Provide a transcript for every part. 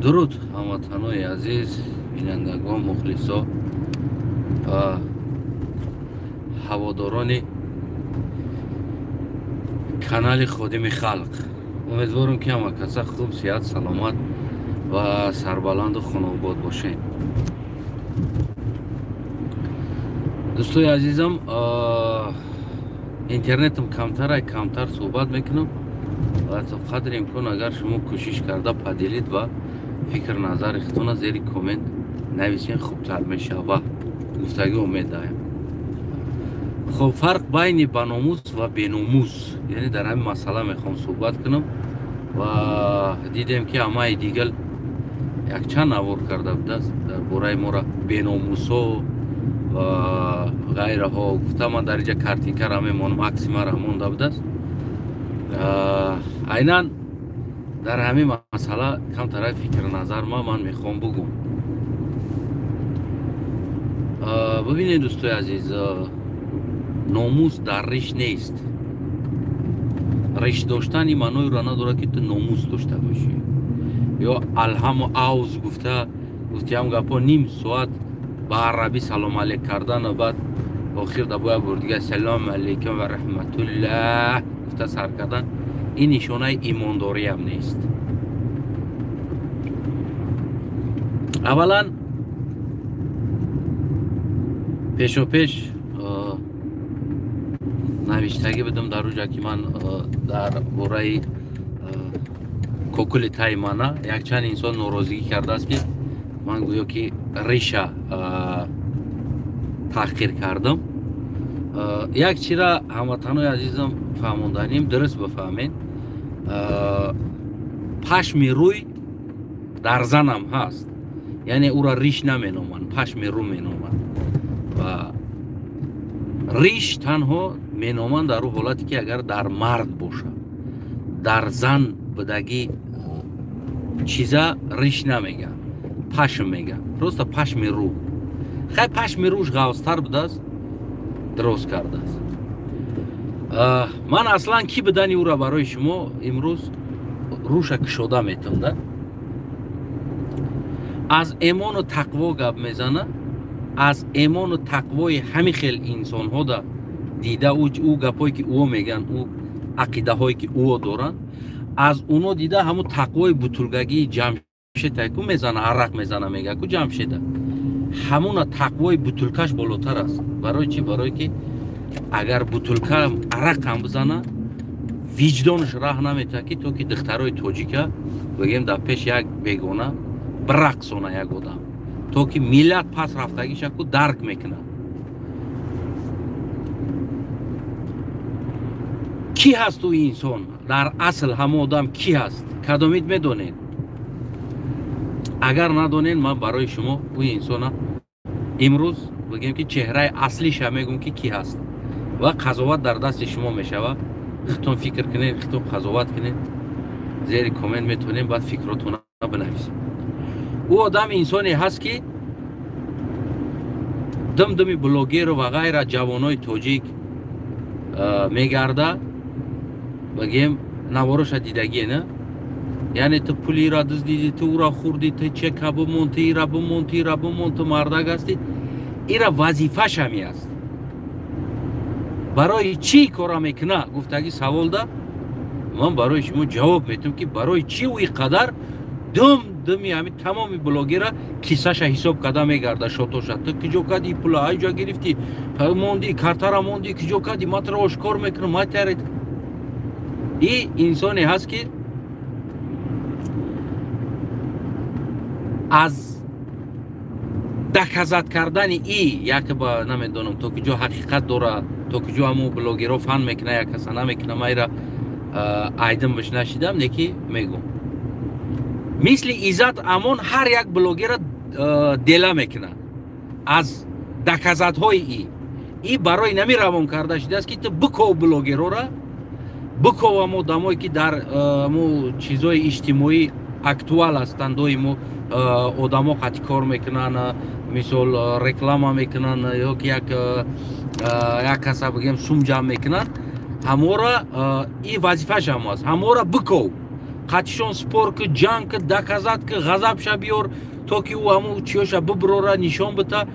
Дуруд ҳамватанои азиз, бинандагон, мухлисо, ҳаводорони канали Ходими Халқ. Умедворам, ки ҳама каса хуб, сиҳат, саломат ва сарбаланду хонобод бошед. Дӯстои азизам, интернетам камтарай, камтар суҳбат мекунам ва то қадри имкон агар шумо кӯшиш карда поделить ва фикр назари худтона зери коммент нависен, хубтар мешава. Гуфтагӣ умед даҳем. Хоб, фарқ байни баномус ва беномус, яъне дар ҳамин масъала мехоҳам суҳбат кунам. Ва дидем, ки ҳамаи дигар якчанд навор карда будааст дар бораи мора беномусо ва ғайраҳо. Гуфта, ман дар инҷа картинкара мемонам, акси мара монда будааст. Айнан дар ҳамин масъала камтарак фикр назар ман мехоҳам бугӯм. Бибинед, дӯстои азиз, номус дар риш нест. Риш доштан ин маъноеро надорад, ки ту номус дошта бошӣ. Ё алҳаму авз гуфта гуфтиам гапҳо, ним соат ба арабӣ салом алейк кардану баъд охир да бояд бор дига салому алейкум ва раҳматуллаҳ гуфта сар кардан, ин нишонаи имондориам нест. Аввалан, пешопеш навиштагӣ будам дар уҷа, ки ман дар бораи кокули таи мана якчанд инсон норозигӣ кардааст, ки ман гӯё ки риша таҳқир кардам. Як чира, ҳамватанои азизам, фаҳмонданим, дуруст бифаҳмед: пашми рӯй дар занам ҳаст, яъне ӯра риш наменоманд, пашми рӯ меноманд. Ва риш танҳо меноманд дар ӯ ҳолате, ки агар дар мард бошад. Дар зан будагӣ чиза риш намегӯянд, пашм мегӯянд, просто пашми рӯ. Хай, пашми рӯш ғафзтар будааст, дроз кардааст. Ман аслан кӣ будани ӯра барои шумо имрӯз рӯша кушода метам. Да аз эмону тақво гап мезана, аз эмону тақвои ҳамин хел инсонҳо да дида, ӯ гапҳое, ки ӯ мегӯянд, ӯ ақидаҳое, ки ӯ доранд, аз уно дида, ҳамун тақвои бутулгагии Ҷамшеда ку мезана, арақ мезана, мега ку Ҷамшеда, ҳамуна тақвои бутулкаш болотар аст. Барои чӣ? Барое ки агар бутулка арақам бизана, виҷдонаш раҳ наметиҳад, ки то ки духтарои тоҷика, бигем, дар пеш як бегона бирақсона як одам, то ки миллат пас рафтагиша ку дарк мекунад. Кӣ ҳаст ӯ инсон? Дар асл ҳама одам кӣ ҳаст, кадомид медонед? Агар надонед, ман барои шумо ӯ инсона имрӯз, бигем, ки чеҳраи аслиша мегӯм, ки кӣ ҳаст, ва қазоват дар дасти шумо мешавад. Худтон фикр кунед, худтон қазоват кунед, зери коммент метавонед баъд фикротона бинависед. Ӯ одам инсоне ҳаст, ки димдими блогеру ва ғайра ҷавонои тоҷик мегарда. Бигем, навороша дидагие, на? Яъне ту пулира дуздидӣ, ту ӯра хӯрдӣ, ту чека бимон, ту ира бимон, ту ира бимон, ту мардак ҳастӣ. Ира вазифаш ҳами аст. Барои чӣ кора мекуна гуфтагӣ саволда ман барои шумо ҷавоб метам, ки барои чӣ ӯ ин қадар дум думи ҳами тамоми блогера кисаша ҳисоб карда мегарда, шотоша: ту киҷо кардӣ пула, айҷо гирифтӣ, мондӣ, картара мондӣ, киҷо кардӣ, ман туро ошкор мекунам, ман таред. И инсоне ҳаст, ки аз доказать кардани и як ба намедонам то киҷо ҳақиқат дорад, то киҷо ҳамо блогерҳо фан мекуна, як каса намекуна. Ман ира айдим биш нашидам, неки мегӯм, мисли Иззат Амон ҳар як блогера дела мекунад аз доказать ҳои и барои нами равон карда шудааст, ки ту биков блогерора, биков амо одамое, ки дар амо чизҳои иҷтимоӣ актуал ҳастанд, доимо одамо қати кор мекунанд, мисол, реклама мекунанд ё ки як каса, бигем, сум ҷамъ мекунанд. Ҳамора и вазифааш ҳам аст, ҳамора биков. Қатишон спор ки, ҷанг ки, доказать ки, ғазабша биёр, то ки ӯ ҳамун чиёша биброра, нишон бита.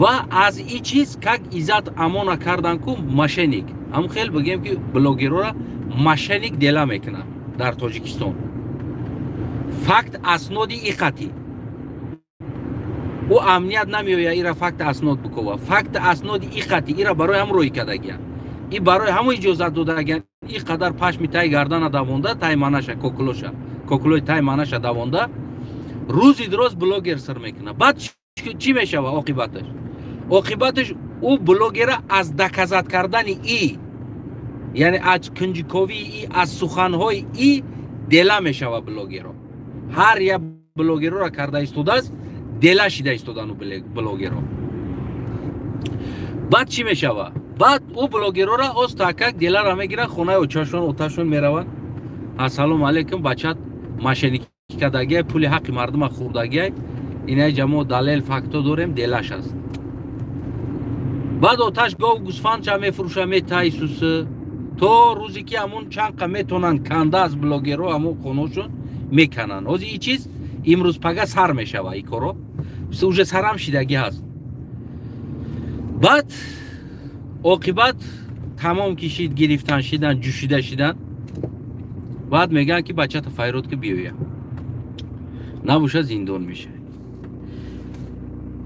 Ва аз и чиз как Иззат Амона кардан ку мошенник, ҳамун хел бигем ки блогерора мошенник дела мекунад дар Тоҷикистон. Факт асноди иқатӣ ӯ амният намеоя, ира факт аснод бикова. Факт асноди иқатӣ ира барои ҳам рӯй кардагиян, и барои ҳамон иҷозат додагиян. И қадар пашми тай гардана давонда, тай манаша кокулоша, кокулои тай манаша давонда, рӯзи дуроз блогер сир мекунад. Баъд чӣ мешава оқибаташ? Оқибаташ ӯ блогера аз доказать кардани и, яъне аз кунҷиковии и, аз суханҳои и дела мешава блогеро. Ҳар як блогерора карда истодааст, дела шида истодану блогеро. Баъд чӣ мешава? Баъд ӯ блогерора оз такак делара мегиранд, хонаи очашон, оташон мераванд. Ассалому алайкум, бачат мошенникӣ кардагиай, пули ҳаққи мардума хӯрдагиай, инаи ҷамо далел факто дорем, делаш аст. Баъд оташ гов гӯсфандча мефурӯша, метайсусы, то рӯзе ки ҳамун чанқа метонанд канда аз блогеро ҳамун хоношон мекананд. Ҳозир и чиз имрӯз пага сар мешава, и коро уже сарам шидагӣ ҳаст. Баъд оқибат тамом кишид, гирифтан шидан, ҷӯшида шидан. Баъд мегӯянд ки бачата файрод ки биёя, набоша зиндон мешавӣ.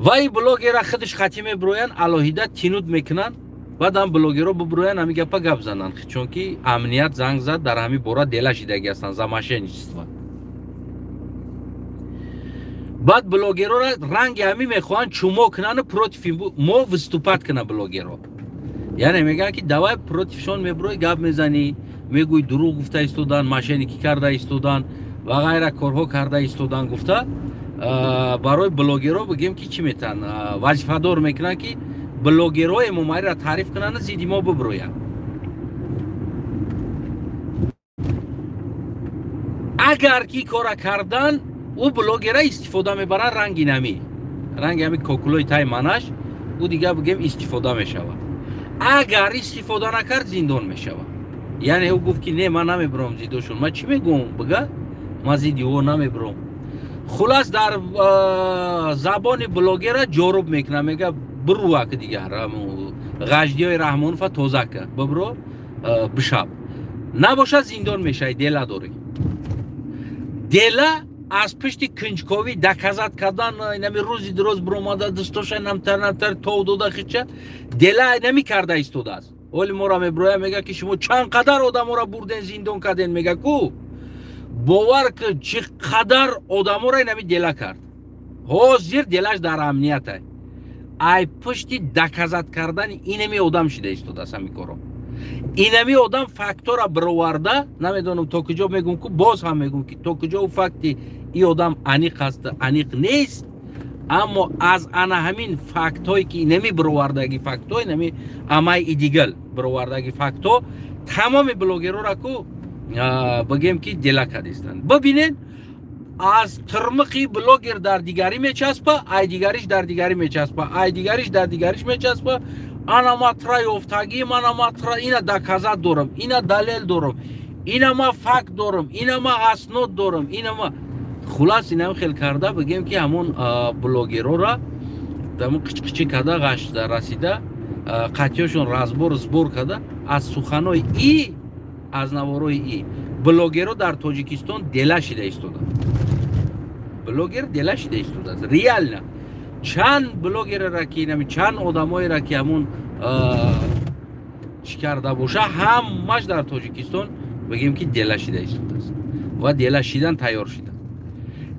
Вай блогера худаш хатӣ мебироянд, алоҳида тинуд мекунанд. Баъдам блогеро бибироянд, ҳами гапа гап зананд, чунки амният занг зад, дар ҳами бора дела шидагӣ ҳастанд за мошенничество. Баъд блогерора ранги ҳами мехоҳанд чумо кунанд, против мо выступать кунанд блогеро. Яъне мегӯянд ки давай против шон мебирой, гап мезанӣ, мегӯй дурӯғ гуфта истодан, мошенникӣ карда истодан ва ғайра корҳо карда истодан гуфта. Барои блогеро бигем ки чӣ метан вазифадор мекунанд ки блогеро Эмомалиро таъриф кунанд, зидди мо бибироянд. Агар ки кора кардан, ӯ блогера истифода мебарад, ранги нами, ранги ҳами кокулои тай манаш, ӯ дига бигем истифода мешавад. Агар истифода накард, зиндон мешавад. Яъне ӯ гуфт ки не, ман намебиром зиддошон. Ман чӣ мегӯм бига? Ман зидди ӯ намебиром. Хулас дар забони блогера ҷоруб мекунад, мега биру ак дигар ғаждиҳои Раҳмонова тоза ка, бибро бишаб, набошад зиндон мешавӣ, дела дорӣ. Дела аз пишти кунҷковӣ доказать кардан, инами рӯзи дуроз биромада дӯстоша намтар намтар тов дода хича дела нами карда истодааст. Оли мора мебироя, мега ки шумо чанд қадар одаморо бурден, зиндон карден, мега ку бовар ки чӣ қадар одаморо инами дела кард. Ҳозир делаш дар амниятай. Ай пушти доказать кардани инами одам шида истодааст ҳами коро. Инами одам фактора бироварда, намедонам то куҷо мегӯм ку, боз ҳам мегӯм ки то куҷо факти и одам аниқ аст, аниқ нест, аммо аз ана ҳамин фактҳое ки инами бировардаги фактҳо, инами амай идигал бировардаги фактҳо, тамоми блогерора ку бигем ки дела кардистанд. Бибинед, аз тирмиқи блогер дар дигарӣ мечаспа, ай дигариш дар дигарӣ мечаспа, ай дигариш дар дигариш мечаспа. Ана ма тра ёфтагим, ана ма тра ина доказать дорам, ина далел дорам, ина ма факт дорам, ина ма аснод дорам, ина ма хулас инам хел карда бигем ки ҳамон блогерора дамо қичқичи карда ғашда расида, қатъиёшон разбор сбор карда аз суханои и аз наворои и блогеро дар Тоҷикистон дела шида истода. Блогер дела шида истодааст реально. Чанд блогерера ки инами чанд одамоеро ки ҳамун чӣ карда боша, ҳамаш дар Тоҷикистон бигем ки дела шида истодааст ва дела шидан тайёр шида.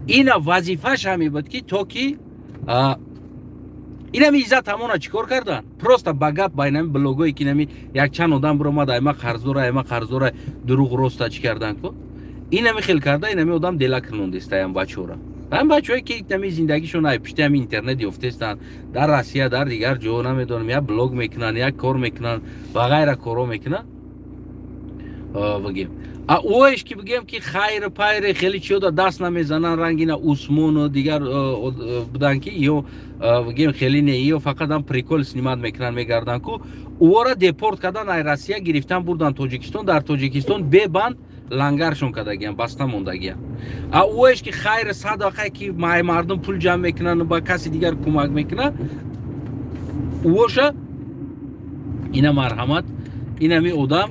Ина вазифаш ҳаме буд ки то ки инами Иззат ҳамона чӣ кор кардан? Просто ба гап ба инами блогое ки инами якчанд одам биромад, айма қарздора, айма қарздора, дурӯғ роста чӣ кардан ку? Инами хел карда, инами одам дела кунондестаям бачора. Ҳам бачаҳое ки инами зиндагишон ай пишти ҳами интернет ёфтестанд, дар Россия, дар дигар ҷо намедонам, як блог мекунанд, як кор мекунанд ва ғайра корҳо мекунанд. Бигем. А оеш ки бигем ки хайр пайре хеле чиёда даст намезананд, рангина Усмону дигар будан ки ё бигем хеле не, ё фақат ҳам прикол снимать мекунанд, мегарданд ку. Ӯро депорт кардан ай Россия гирифтан бурдан Тоҷикистон, дар Тоҷикистон бебанд лангаршон кардагиян, баста мондагиян. А ӯеш ки хайр садақае ки мардум пул ҷамъ мекунанд, ба каси дигар кӯмак мекунад, ӯоша ина марҳамат, инами одам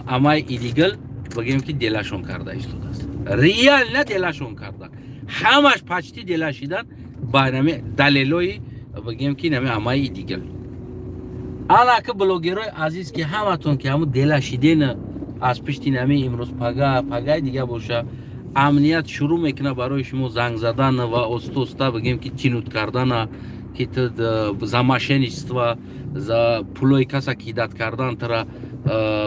амай Идигил бигем ки делашон карда истодааст. Реально делашон карда, ҳамаш почти дела шидан ба нами далелои бигем ки нами амай Идигил. Алаки блогерои азиз, ки ҳаматон ки ҳаму дела шиден аз пишти нами имрӯз пага пагаи дига боша, амният шурӯъ мекунад барои шумо занг задан ва оста оста бигем ки тянуть кардана, ки ту за мошенничество, за пулои каса кидать кардан тура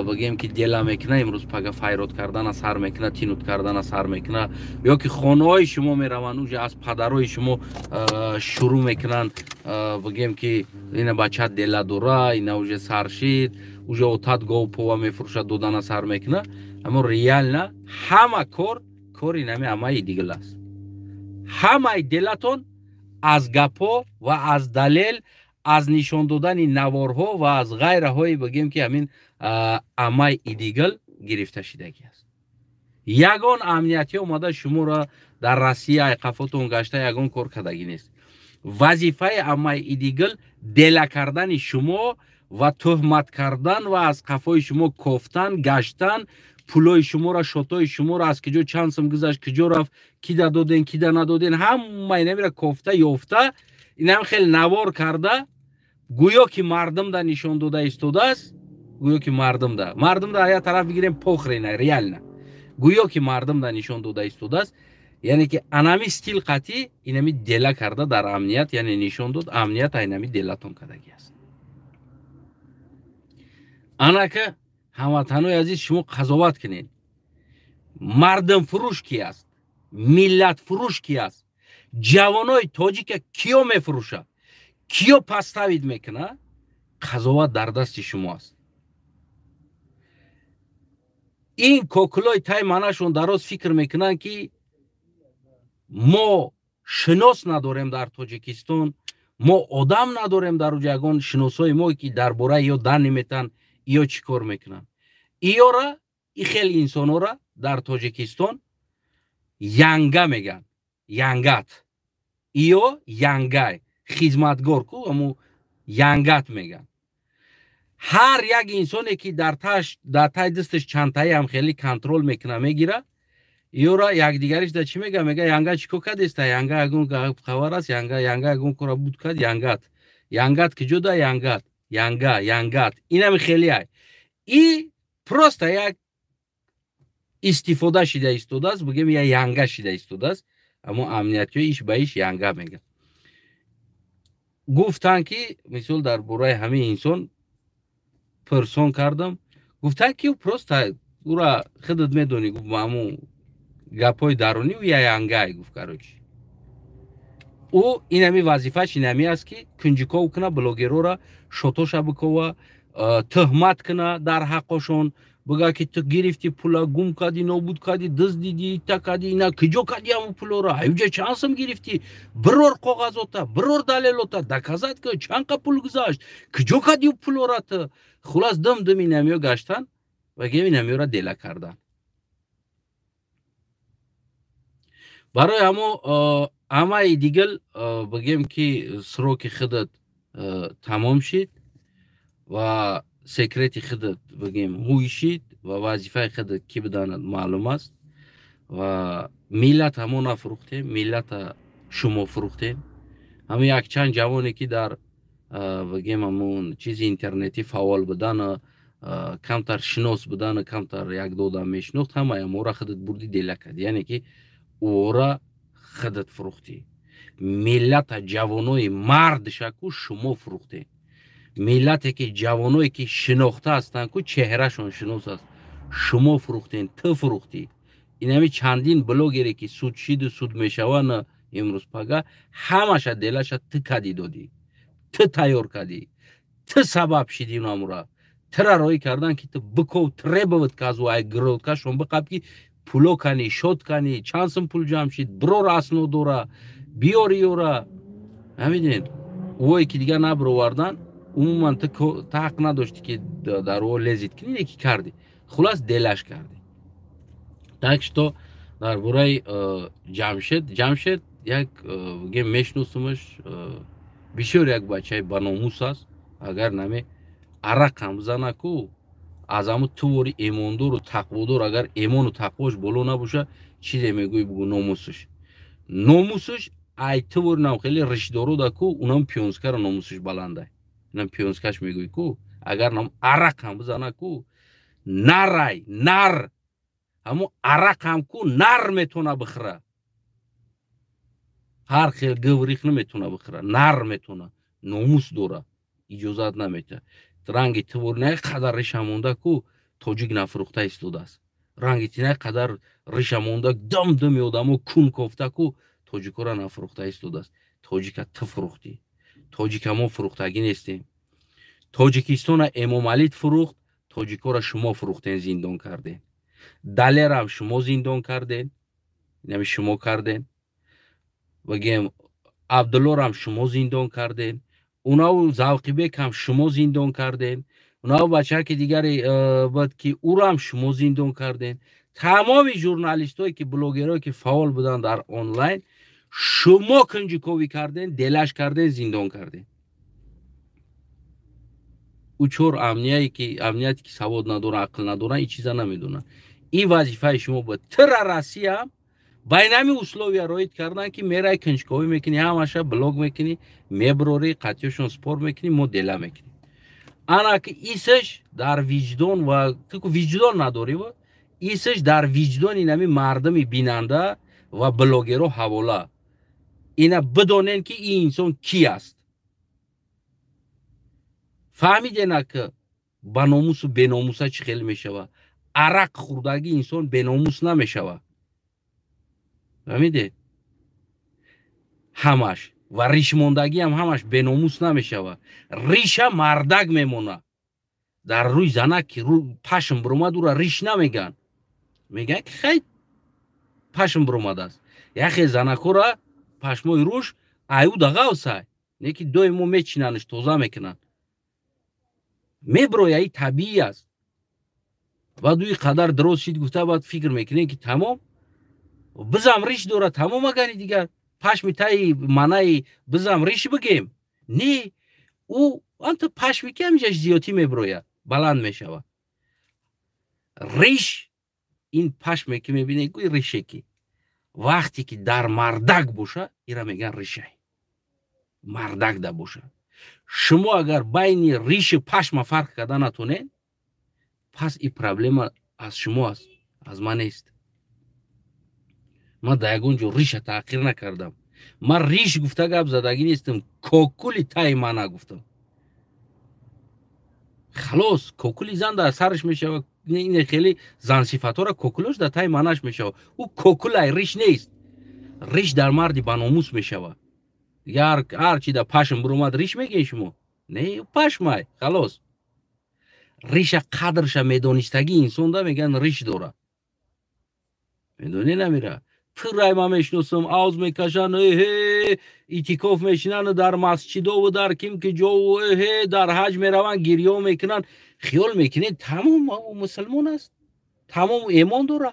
бигем ки дела мекуна. Имрӯз пага файрод кардана сар мекуна, тянуть кардана сар мекуна, ё ки хонаҳои шумо мераванд, уже аз падарои шумо шурӯъ мекунанд, бигем ки ина бача дела дора, ина уже саршид, уже отат гов пова мефурӯшад, додана сар мекуна. Аммо реально ҳама кор кори нами амаи Идигил аст. Ҳамаи делатон аз гапҳо ва аз далел, аз нишон додани наворҳо ва аз ғайраҳое бигем ки ҳамин амай Идигил гирифта шидагӣ аст. Ягон амниятӣ омада шуморо дар Россия айқафотон гашта ягон кор кардагӣ нест. Вазифаи амай Идигил дела кардани шумо ва тӯҳмат кардан ва аз қафои шумо кофтан гаштан, пулои шуморо, шотои шуморо аз киҷо чанд сум гузашт, киҷо рафт, кида доден, кида надоден, ҳама инамира кофта ёфта, инам хеле навор карда, гӯё ки мардумда нишон дода истодааст, гӯё ки мардумда як тараф бигирем, похрена, реально гӯё ки мардумда нишон дода истодааст. Яъне ки анами стил қатӣ инами дела карда дар амният, яъне нишон дод, амният айнами делатон кардагӣ аст. Анака, ҳамватанои азиз, шумо қазоват кунед: мардумфурӯш ки аст, миллатфурӯш ки аст, ҷавонои тоҷика киё мефурӯшад, киё подставить мекунад, қазоват дар дасти шумо аст. Ин кокулои тай манашон дароз фикр мекунанд, ки мо шинос надорем дар Тоҷикистон, мо одам надорем дар уҷа, ягон шиносои мо ки дар бораи ё дан наметан, ё чӣ кор мекунанд. Иёра и хел инсонора дар Тоҷикистон янга меган, янгат, иё янгай хизматгор ку, аму янгат меган. Ҳар як инсоне ки дар тай дасташ чантаи ҳам хеле контрол мекуна, мегира, ёра якдигариш да чӣ мега? Мега: «Янга чӣ кор кардеста? Янга ягон хабар аст? Янга, янга ягон кора буд кард? Янгат, янгат киҷо да? Янгат, янга, янгат». Инами хеле и просто як истифода шида истодааст, бигем, я янга шида истодааст. Аммо амниятиҳо иш ба иш янга мегӯяд. Гуфтанд ки мисол дар бораи ҳамин инсон пурсон кардам, гуфтанд ки просто ура худат медонӣ, гуфт, ҳамун гапҳои дарунӣ, ӯ я янгай, гуфт. Короче, ӯ инами вазифааш инами аст, ки кунҷиков куна блогерора, шотоша бикова, тӯҳмат куна дар ҳаққошон, бигӯя ки ту гирифти пула, гум кардӣ, нобуд кардӣ, дуздидӣ, та кардӣ, ина киҷо кардӣ ҳамун пулора, аюҷа чанд сум гирифтӣ, бирор коғазота, бирор далелота, доказать ки чанд қа пул гузашт, киҷо кардӣ пулора ту. Хулас, дум дум инамиё гаштан ва гем инамиёра дела кардан. Барои ҳамо ҳамаи дигал бигем ки сроки худат тамом шид ва секрети худат бигем ҳуй шид ва вазифаи худат кӣ биданад маълум аст. Ва миллат ҳамо нафурӯхтем, миллата шумо фурӯхтем. Ҳамин якчанд ҷавоне ки дар бигем ҳамун чизи интернетӣ фаъол будану камтар шинос будану камтар як додам мешинохт, ҳамаи ҳамора худат бурди, дела кардӣ, яъне ки ӯора худат фурӯхтӣ. Миллата, ҷавонои мардшаку шумо фурӯхтем. Миллате ки ҷавоное ки шинохта ҳастанд ку, чеҳрашон шинос аст, шумо фурӯхтем, ту фурӯхтӣ. Инами чандин блогере ки суд шиду суд мешаванд имрӯз пага, ҳамаша делаша ту кадӣ додӣ, ту тайёр кардӣ, ту сабаб шидӣ. Намура тура роҳӣ кардан ки ту биков, требовать казу ай гродкашон биқаб ки пуло кани, шод кани, чанд сум пул ҷамъ шид, бирор аснод дора, биёри ёра. Ҳамидин ӯое ки дигар набировардан, умуман ту ҳақ надоштӣ ки дар ӯ лезить кунӣ, ки кардӣ. Хулас, делаш кардӣ. Так что дар бораи Ҷамшед, Ҷамшед як бигем мешиносумаш, бисёр як бачаи баномус аст. Агар наме арақам бизана ку, аз ҳамун тувори эмондору тақводор, агар эмону тақвош боло набоша, чизе мегӯй бугу номусаш. Номусаш ай тувори нам хеле ришдорода ку, унам пионскара номусаш баландай. Инам пионскаш мегӯй ку, агар нам арақам бизана ку, нарай, нар ҳамун арақам ку нар метона бихӯра. Ҳар хел гаврих наметона бихӯра, нар метона, номус дора, иҷозат намета. Ранги тувор на қадар риша монда ку, тоҷик нафурӯхта истодааст. Ранги ти на қадар риша монда, дам дами одамо кун кофта ку, тоҷикора нафурӯхта истодааст. Тоҷика ту фурӯхтӣ. Тоҷика мо фурӯхтагӣ нестем. Тоҷикистона Эмомалит фурӯхт, тоҷикора шумо фурӯхтен, зиндон карден. Далерам шумо зиндон карден, инами шумо карден. Бигем Абдуллорам шумо зиндон карден. Унаву Завқибекам шумо зиндон карден. Унаву бачаки дигаре буд ки ӯрам шумо зиндон карден. Тамоми журналистое ки блогерое ки фаъол буданд дар онлайн, шумо кунҷиковӣ карден, делаш карден, зиндон карден. Ӯ чор амнияте ки савод надоранд, ақл надоранд, ин чиза намедонанд. Ин вазифаи шумо буд. Тира Россиям ба инами условия роид кардан ки мерай кунҷковӣ мекунӣ, ҳамаша блог мекунӣ, меброрӣ, қатъиёшон спор мекунӣ, мо дела мекунем. Ана ки исш дар виҷдон ва ту виҷдон надорӣ, ва исш дар виҷдони нами мардуми бинанда ва блогеро ҳавола. Ина бидонен ки ин инсон ки аст. Фаҳмидена ки ба номусу беномуса чӣ хел мешава. Арақ хӯрдагӣ инсон беномус намешава. Фаҳмидед? Ҳамаш ва ришмондагиам ҳамаш беномус намешава. Риша мардак мемона. Дар рӯи занак ки пашм биромад, ӯра риш намеган. Мегӯянд ки хай пашм биромадааст. Яхе занакҳоро пашмои рӯш аю дағавсай, не ки доимо мечинанш, тоза мекунанд. Меброя, и табиӣ аст. Баъд ӯи қадар дароз шид гуфта, баъд фикр мекунем ки тамом бизам риш дора, тамом агани дигар пашми таи манаи бизам риш бигем. Не, ӯ анта пашми ки ҳамиҷаш зиёдтӣ меброя, баланд мешава. Риш ин пашме ки мебинед, гӯй рише ки вақте ки дар мардак боша, ира мегӯянд ришай. Мардак да боша. Шумо агар байни риши пашма фарқ карда натонед, пас ин проблема аз шумо аст, аз ман нест. Ман дар ягон ҷо риша таъқир накардам. Ман риш гуфта гап задагӣ нестам, кокули таи мана гуфтам. Халос, кокули зан дар сараш мешава, ин хеле зансифатҳоро кокулош дар таи манаш мешава. Ӯ кокулай риш нест. Риш дар марди баномус мешава. Ҳар чи дар пашм биромад риш мегӯед шумо? Не, пашмай, халос. Риша қадрша медонистагӣ инсон да мегӯянд риш дора. Медонӣ намира? Пирай ман мешиносам, авз мекашанд, эҳе, итикоф мешинанд дар масҷидову дар ким ки ҷову, эҳе, дар ҳаҷ мераванд, гирё мекунанд. Хиёл мекунед тамом мусулмон аст, тамом эмон дора.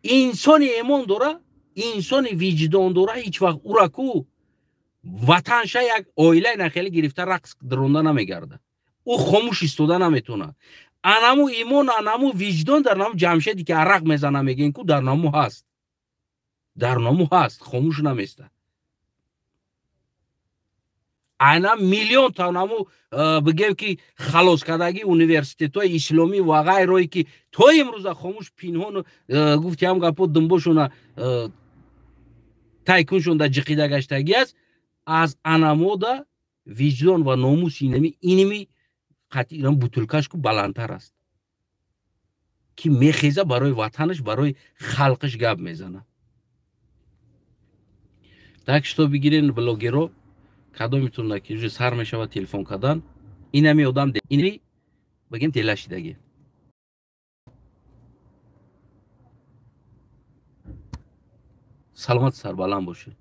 Инсони эмон дора, инсони виҷдон дора, ҳеҷ вақт ура ку ватанша як оилаи нахеле гирифта рақс даронда намегардад. Ӯ хомӯш истода наметавонад. Анаму имон, анаму виҷдон дар наму Ҷамшеде ки арақ мезана мегӯем ку дар наму ҳаст. Дар наму ҳаст, хомӯш наместа. Айна миллион та наму бигем ки халос кардагӣ университетҳои исломӣ ва ғайрое ки то имрӯза хомӯш пинҳону гуфти ҳам гапо думбошона тайкуншон дар ҷиқида гаштагӣ аст, аз анамода виҷдон ва номуси инами қатъи бутулкаш ку баландтар аст, ки мехеза барои ватанаш, барои халқаш гап мезана. Так что бигирен блогеро, кадомитон ки уже сар мешава телефон кардан, инами одам ини бигем телашидаги. Саломат, сарбаланд бошед.